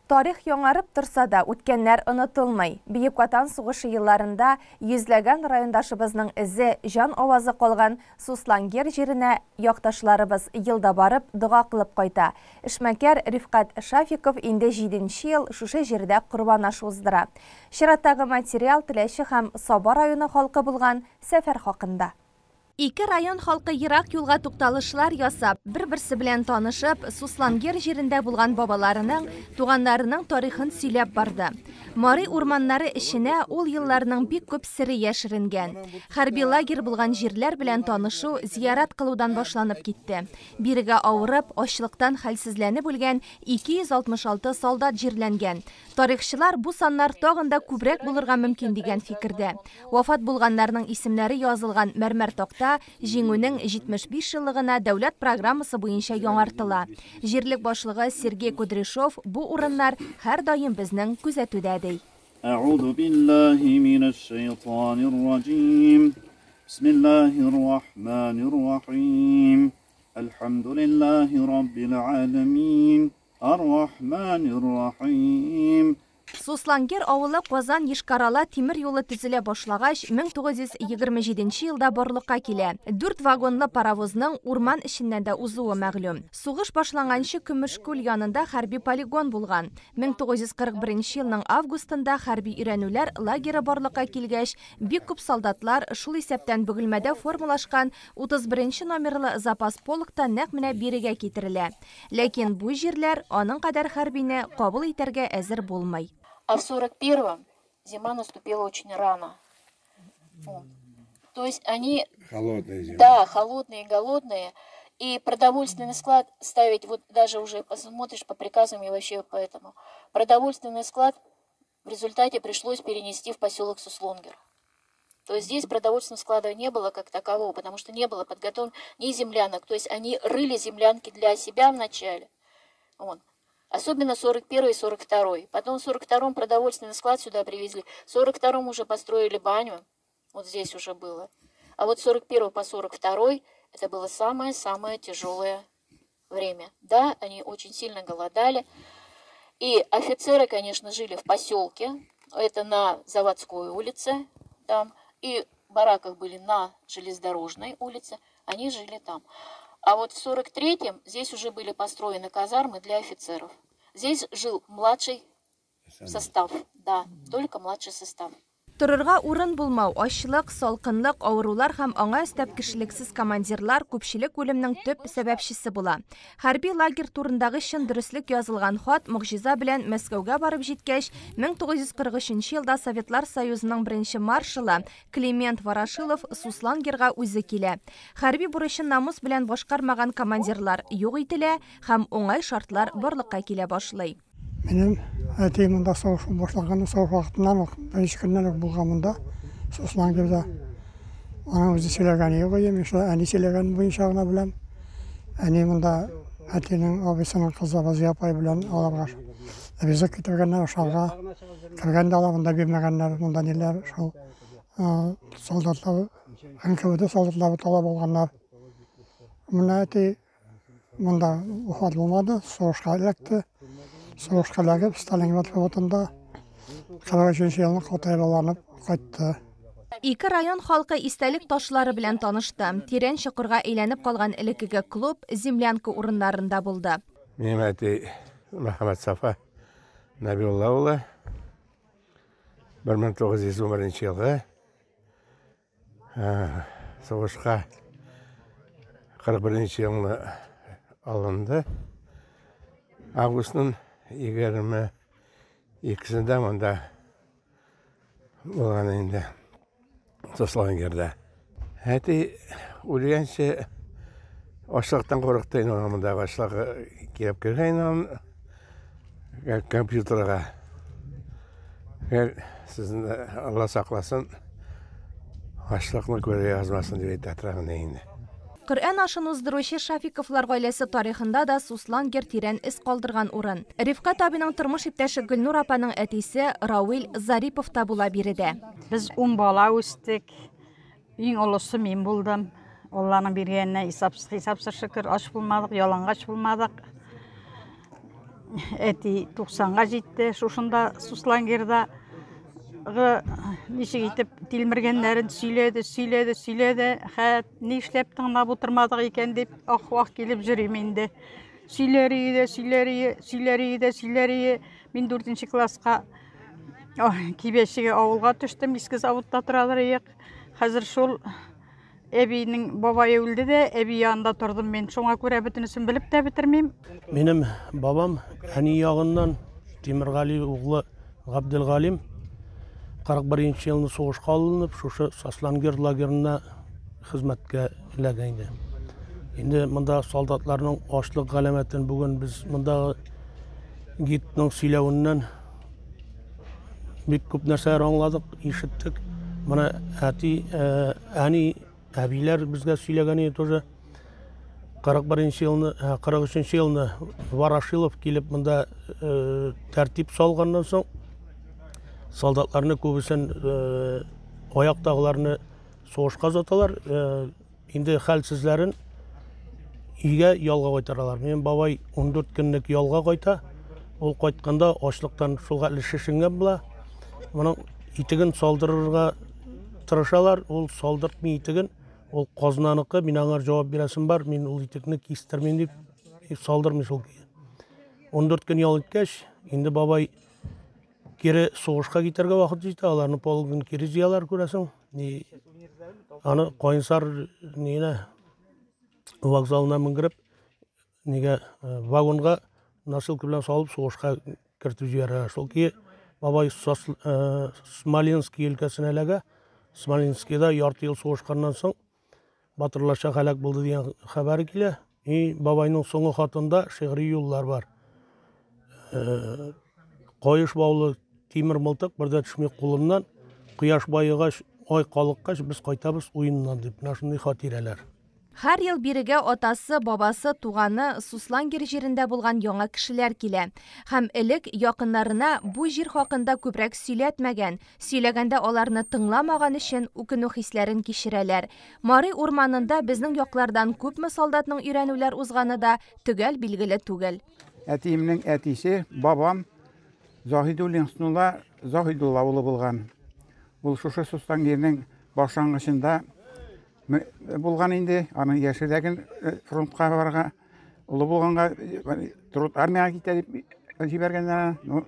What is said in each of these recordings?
Тарих яңарып торса да, үткәннәр онытылмый. Бөек Ватан сугышы елларында йөзләгән райондашыбызның эзе, җан авазы калган Суслонгер җиренә якташларыбыз ел да барып, дога кылып кайта. Эшмәкәр Рифкать Шафиков инде җиденче ел шушы җирдә корбан ашы уздыра. Чираттагы материал Теләче һәм Саба районы халкы булган сәфәр хакында. Ике район халкы ерак юлга тукталышлар ясап, бер-берсе белән танышып, Суслонгер җирендә булган бабаларының, туганнарының тарихын сөйләп барды. Мари урманнары эченә ул елларның бик күп сере яшеренгән. Хәрби лагерь булган җирләр белән танышу зиярат кылудан башланып китте. Бирегә авырып, ачлыктан хәлсезләнеп үлгән 266 солдат җирләнгән. Тарихчылар бу саннар тагын да күбрәк булырга мөмкин дигән фикердә. Вафат булганнарның исемнәре язылган мәрмәр такта Җиңүнең 75 еллыгына дәүләт программасы буенча яңартыла. Җирлек башлыгы Сергей Кудряшов бу урыннар һәрдаим безнең күзәтүдә ди. Әгъузу биллаһи минәш-шәйтанир раҗим. Бисмиллаһир рахманир рахим. Әлхәмдүлиллаһи раббил галәмин. Ар-Рахманир-Рахим. Суслонгер авылы Казан-Йошкар-Ола тимер юлы төзелә башлагач, 1927 елда барлыкка килә. Дүрт вагонлы паровозның урман эченнән дә узуы мәгълүм. Сугыш башланганчы Көмешкүл янында хәрби полигон булган. 1941 елның августында хәрби өйрәнүләр лагере барлыкка килгәч, бик күп солдатлар, шул исәптән Бөгелмәдә формалашкан 31 нче номерлы запас полк та нәкъ менә бирегә китерелә. Ләкин бу җирләр аның кадәр хәрбине кабул итәргә әзер булмый. А в 41-м зима наступила очень рано. Вот. То есть они... Холодные зимы. Да, холодные, голодные. И продовольственный склад ставить, вот даже уже посмотришь по приказам и вообще по этому. Продовольственный склад в результате пришлось перенести в поселок Суслонгер. То есть здесь продовольственного склада не было как такового, потому что не было подготовлено ни землянок. То есть они рыли землянки для себя вначале. Вот. Особенно 41 и 42. Потом в 42-м продовольственный склад сюда привезли. В 42-м уже построили баню. Вот здесь уже было. А вот с 41 по 42 это было самое-самое тяжелое время. Да, они очень сильно голодали. И офицеры, конечно, жили в поселке. Это на Заводской улице там. И в бараках были на Железнодорожной улице. Они жили там. А вот в 43-м здесь уже были построены казармы для офицеров. Здесь жил младший состав, да, только младший состав. Торырга урын булмау, ачлык, салкынлык, авырулар һәм аңа өстәп кешелексез командирлар күпчелек үлемнең төп сәбәпчесе була. Хәрби лагерь турындагы чын дөреслек язылган хат могҗиза белән Мәскәүгә барып җиткәч, 1943 елда Советлар Союзының беренче маршалы Климент Ворошилов Суслонгерга үзе килә. Хәрби бурычын намус белән башкармаган командирлар юк ителә һәм уңай шартлар барлыкка килә башлый. Минем әти монда сугыш башланган сугыш вакытыннан ук, беренче көннән үк булган монда, Суслонгерда. Аның үзе сөйләгәне юк иде, мин шул әни сөйләгән буенча гына беләм. Әни монда әтинең абыйсының кызы Разия апай белән аларга ризык китергәннәр, ашарга. Кергәндә алар монда бирмәгәннәр, монда ниләр, шул солдатлар, НКВД солдатлары талап алганнар. Менә әти Монда вафат булмады, сугышка эләкте. Сугышка эләгеп, Сталинград фронтында 43 елны катайланып кайтты. Ике район халкы истәлек ташлары белән танышты. Тирән чокырга әйләнеп калган элеккеге клуб, землянка урыннарында булды. Минем әти Мөхәммәтсафа Нәбиулла улы 1911 елгы Сугышка 41 елны алынды. Августның 22-сендә монда булган инде. Суслонгерда. Әти үлгәнче ачлыктан курыкты инде, монда ачлык килеп кергән инде компьютерга. Сезне Алла сакласын, ачлыкны күрә язмасын дип әйтә торган инде. Коръән ашын уздыручы Шафиковлар гаиләсе тарихында да Суслонгер тирән эз калдырган урын. Рифкать абыйның тормыш иптәше Гөлнур апаның әтисе Рауил Зарипов та була биредә. Без ун бала үстек. Иң олысы мин булдым. Алланың биргәненә исапсыз, хисапсыз шөкер, ач булмадык, ялангач булмадык. Әти 90-га җитте, шушында Суслонгерда ничек итеп тилмергәннәрен сөйләде, сөйләде, сөйләде. Хәт нишләп тыңлап утырмадык икән дип ах-вах килеп йөрим инде. Сөйләр иде, сөйләр иде, сөйләр иде, сөйләр иде. Мин 4нче класска Кибәчегә авылга төштем, иске заводта торадыр идек. Хәзер шул әбинең бабае үлде дә, әби янында тордым мин. Шуңа күрә бөтенесен белеп тә бетермим. Минем бабам әни ягыннан Тимергали углы Габделгалим 41 елны сугышка алынып, шушы Суслонгер лагерына хезмәткә эләгә инде. Инде монда солдатларның ачлык галәмәтен бүген без мондагы гидның сөйләвеннән бик күп нәрсәләр аңладык, ишеттек. Моны әти, әни, әбиләр безгә сөйләгән иде тоже. 41 елны, 43 елны Ворошилов килеп монда тәртип салганнан соң солдатларны күбесен аяктагыларны сугышка озаталар, инде хәлсезләрен өйгә ялга кайтаралар. Минем бабай 14 көнлек ялга кайта. Ул кайтканда ачлыктан шулга шешенгән була. Моның итеген салдырырга тырышалар, ул салдыртмый итеген. Ул казнаныкы, мин аңар җавап бирәсем бар, мин ул итекне кистермим дип салдырмый шул. 14 көн ял иткәч, инде бабай кире сугышка китәргә вакыт җитә, аларны полгын кире җыялар, күрәсең. Аны Кайнсар нигә вокзалына менгереп, нигә вагонга носилка белән салып сугышка кертеп җибәрәләр. Шул ки бабай Смоленский өлкәсенә эләгә. Смоленскийда ярты ел сугышканнан соң батырларча һәлак булды дигән хәбәр килә. И бабайның соңгы хатында шигъри юллар бар. Каеш баулы тимер мылтык бер дә төшми кулымнан, кояш баегач, ай калыккач без кайтабыз уеннан дип. Менә шундый хатирәләр. Һәр ел бирегә атасы, бабасы, туганы Суслонгер җирендә булган яңа кешеләр килә. Һәм элек якыннарына бу җир хакында күбрәк сөйләтмәгән, сөйләгәндә аларны тыңламаган өчен үкенү хисләрен кичерәләр. Мари урманында безнең яклардан күпме солдатның өйрәнүләр узганы да төгәл билгеле түгел. Әтиемнең әтисе, бабам Заһидуллин Хуснулла Заһидулла улы булган. Ул шушы Суслонгернең башлангычында булган инде, аның яшеләген фронтка барырга, олы булганга труд армияга китә дип җибәргәннәр. Ну,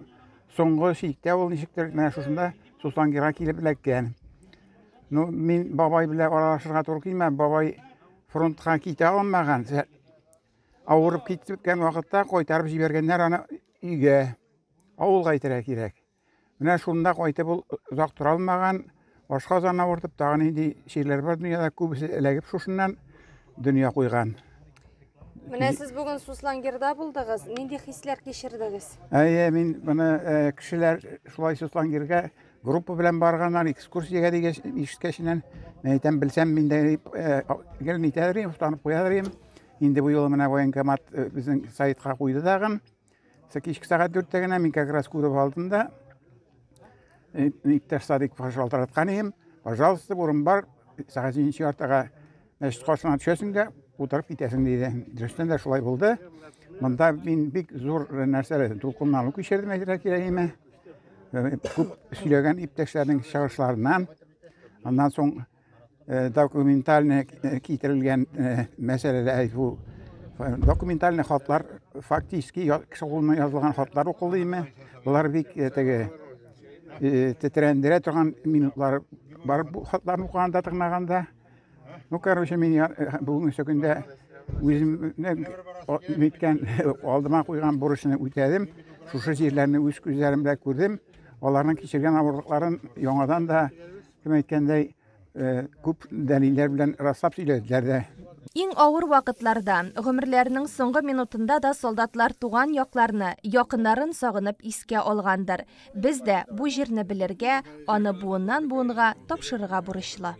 соңгы чиктә ул ничектер менә шушында Суслонгерга килеп эләккән. Ну, мин бабай белән аралашырга туры килмәде, бабай фронтка китә алмаган. Авырып киткән вакытта кайтарып җибәргәннәр аны өйгә, авылга итәргә кирәк. Менә шунда кайтып ул озак тора алмаган, ашказаны авыртып, тагы нинди чирләр бар дөньяда, күбесе эләгеп шушыннан дөнья куйган. Менә сез бүген Суслонгерда булдыгыз, нинди хисләр кичердегез? Әйе, мин моны кешеләр шулай Суслонгерга группа белән барганнар, экскурсиягә дигәч, ишеткәченнән, мин әйтәм, белсәм, мин дә гел нитәдер идем, уфтанып куядыр идем. Инде бу юлы менә военкомат безнең сайтка куйды тагын. Кичке сәгать 4-тә генә мин как раз күреп алдым да, иптәш Садыйковка шалтыраткан идем. Пожалуйста, урын бар, сәгать җиденче яртыга мәчет каршына төшәсең дә, утырып китәсең диде. Дөрестән дә шулай булды. Монда мин бик зур нәрсәләр, дулкынлану кичердем, әйтергә кирәк име. Күп сөйләгән иптәшләрнең чыгышларыннан, аннан соң документальный китерелгән мәсьәләләр, бу документальный хатлар, фактически кеше кулына язылган хатлар укылды име. Болар бик теге тетрәндерә торган минутлар бар бу хатларны укыганда, тыңлаганда. Ну, короче, мин бүгенге көндә үземне ниткән алдыма куйган бурычны үтәдем. Шушы җирләрне үз күзләрем белән күрдем. Аларның кичергән авырлыкларын яңадан да, кем әйткәндәй, күп дәлилләр белән раслап сөйләделәр дә. Иң авыр вакытларда, гомерләренең соңгы минутында да солдатлар туган якларны, якыннарын сагынып искә алгандыр. Без дә бу җирне белергә, аны буыннан буынга тапшырырга бурычлы.